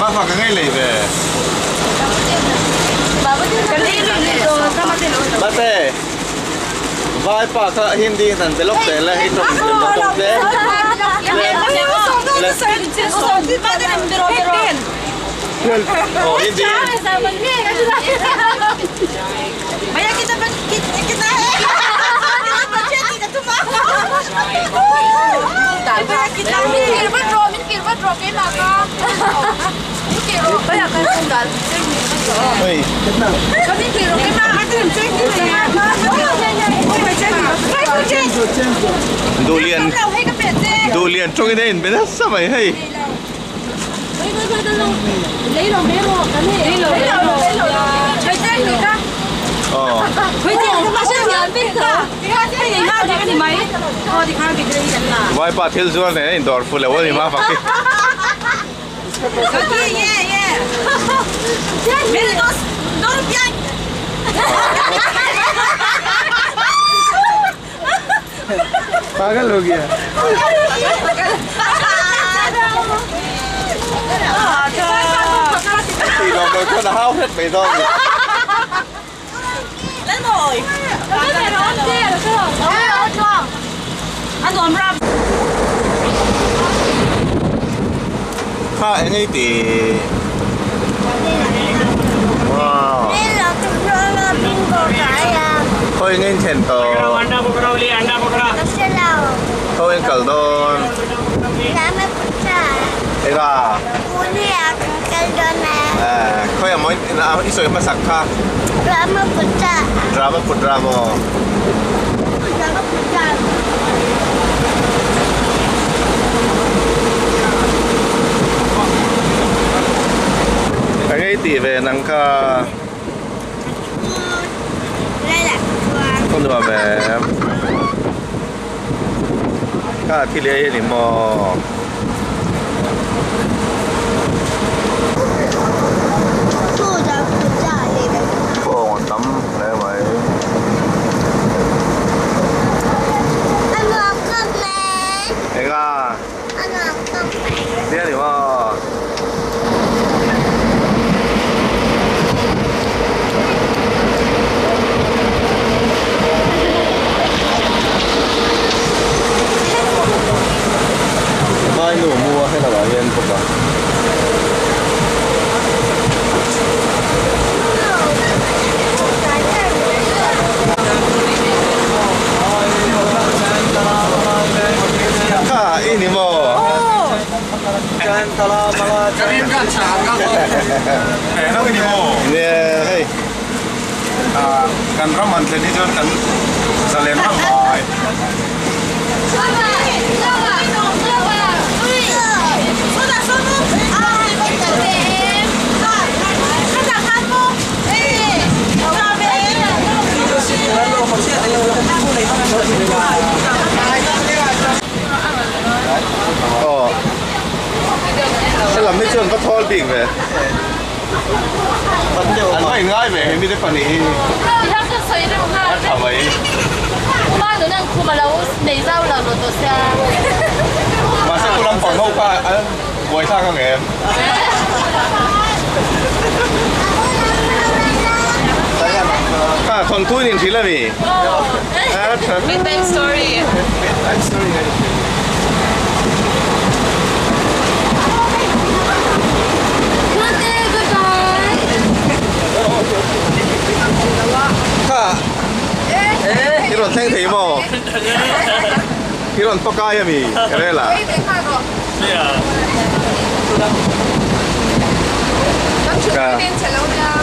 Ma fa ka ngei lei ve. Mate. Vai pa kha Hindi nan be lawk teh le i tawng thiam lo tawng tlem. Oh Hindi. Hei. Duhlian Duhlian tawngin a inbe nasa mai hei. Vaipa thil zuar nen a indawr fu lo a ni ma fak hi. Pagal ho gaya. Thì nó nó cho nó hao hết mấy con. Kha eng ei ti. Wow. Thôi nghe thèn to. Thôi anh kal dawn. Ega. Khawi maw i sawi hmasak kha. Drama putra maw. Ka ngei tih ve nang kha. Ka nuam em. Kha thil ei a ni maw. Bawng a tam hle mai. Eng a? Nia ni maw? Vai nu mu a hela ah hian bawk a. Kha i ni maw? Nia hei. Kan ram han thlen hi chuan kan zalen ram mai. Aw helam hi chuan va thawl bik ve. An va inngai ve he mite pahnih hi. A tha mai. Mahse khu lampang ho kha an buai thlak ang em? Kha thawnthu in inhrilh a mi? Bedtime story. Bedtime story. Kha i rawn thleng thei maw? I rawn pakai a mi Rela?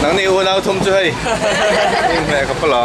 Nang ni unau thum chu hei inhmeh ka pawh lo.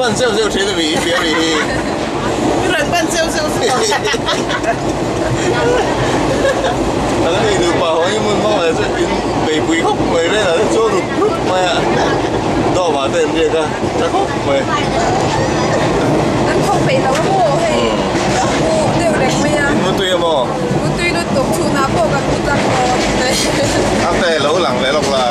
pan zeuh zeuh thin a mi i hria mi hi. I rawn pan zeuh zeuh thin. An nei nupa ho hi hmun hmang leh chu in beipui khawp mai rel ah te chuan rup rup mai a dawm ah te an riak a tha khawp mai. An thawk peih lo a maw hei a mu deuh reng mai a. In mu tui a maw? Mu tui lutuk chhunah pawh kan mu tak maw. A te lo lang leh lawk la.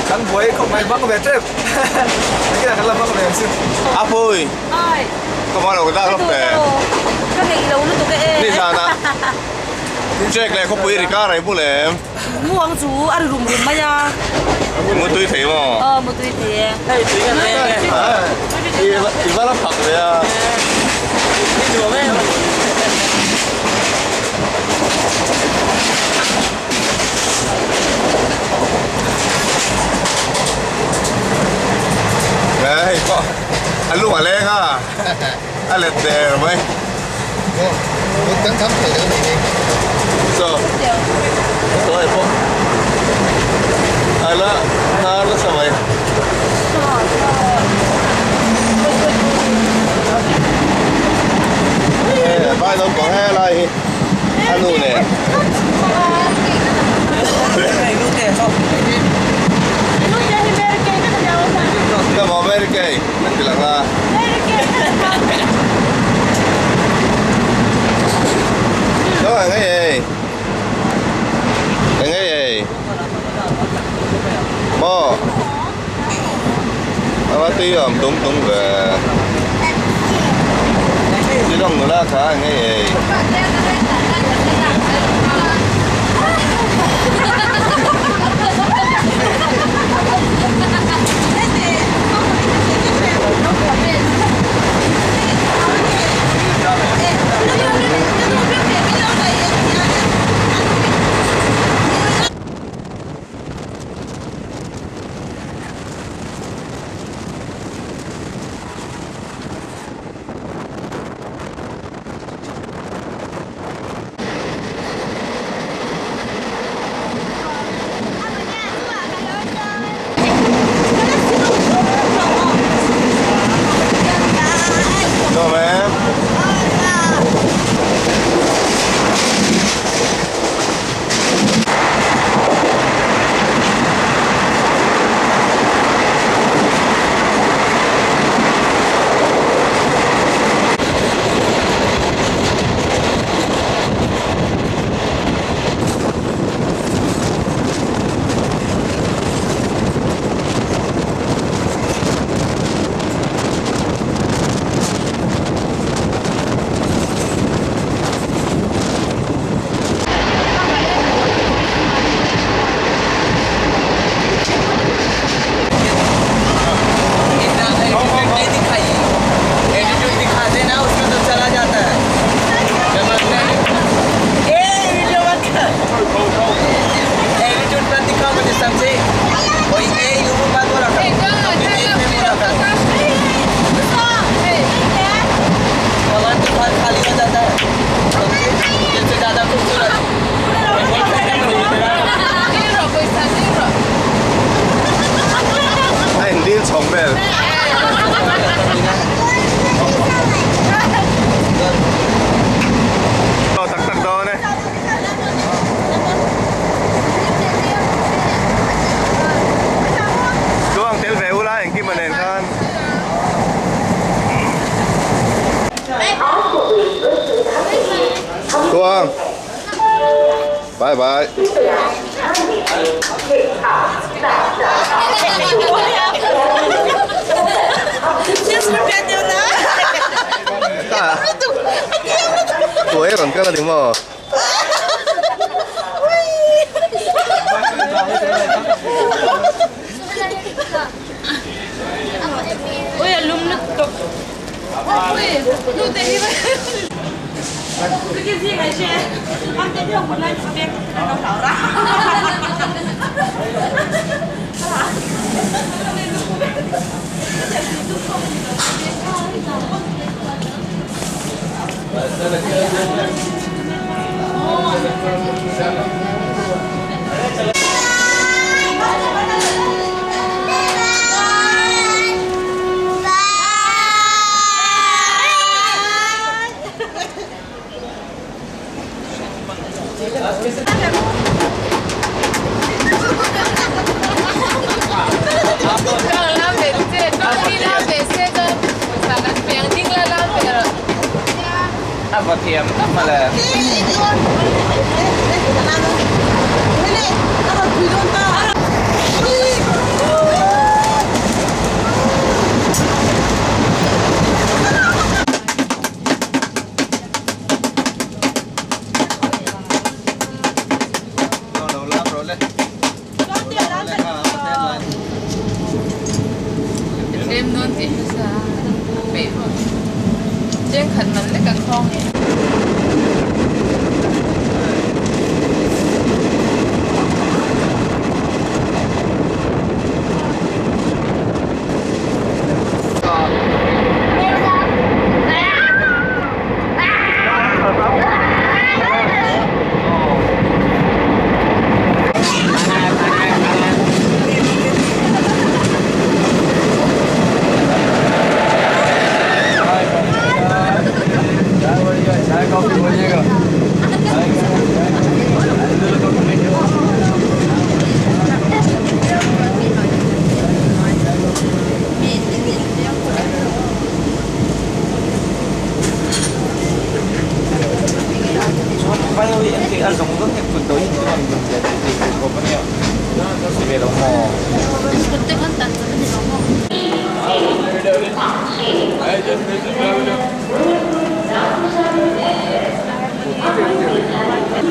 Kan buai khawp mai vak ve tep Engtin kan la vak ve ang chu. Apui ka hma lo dak lawk ve. Ka ngeih lo lutuk e. Nizana check leh khawpui ri kar ai bul em. Muang chu a ri rum rum mai a. Mutui thei maw? Aw mutui thei e. I va la phak ve a. Hei pawh a lung a leng a a let der mai. Kan tham thei lo ni hi. So so hei pawh a la hnar nasa mai. Hei vai naupang helai hi a nu nen. Ka maw Mary Kay a ti lang a. Đó là cái gì? Là cái gì? Mò. A ti awm tum tum ve. Shillong nula kha ang hei ei. Nuam em. A indil chhawng vel. Aw tak tak dawn e. Chuang tel ve ula engkim a nen khan. Chuang. Bye bye. Tuai rawn kal a ni maw?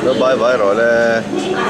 Lo bye bye rawh le.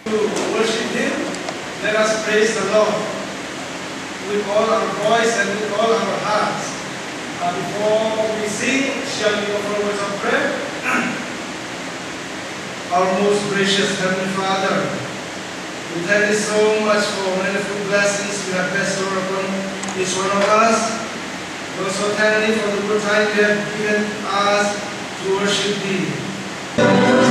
To worship Him, let us praise the Lord with all our voice and with all our hearts. Before we sing, shall we offer words of prayer? Our most gracious Heavenly Father, we thank you so much for manifold blessings you have bestowed upon each one of us. We also thank you for the good time you have given us to worship Thee.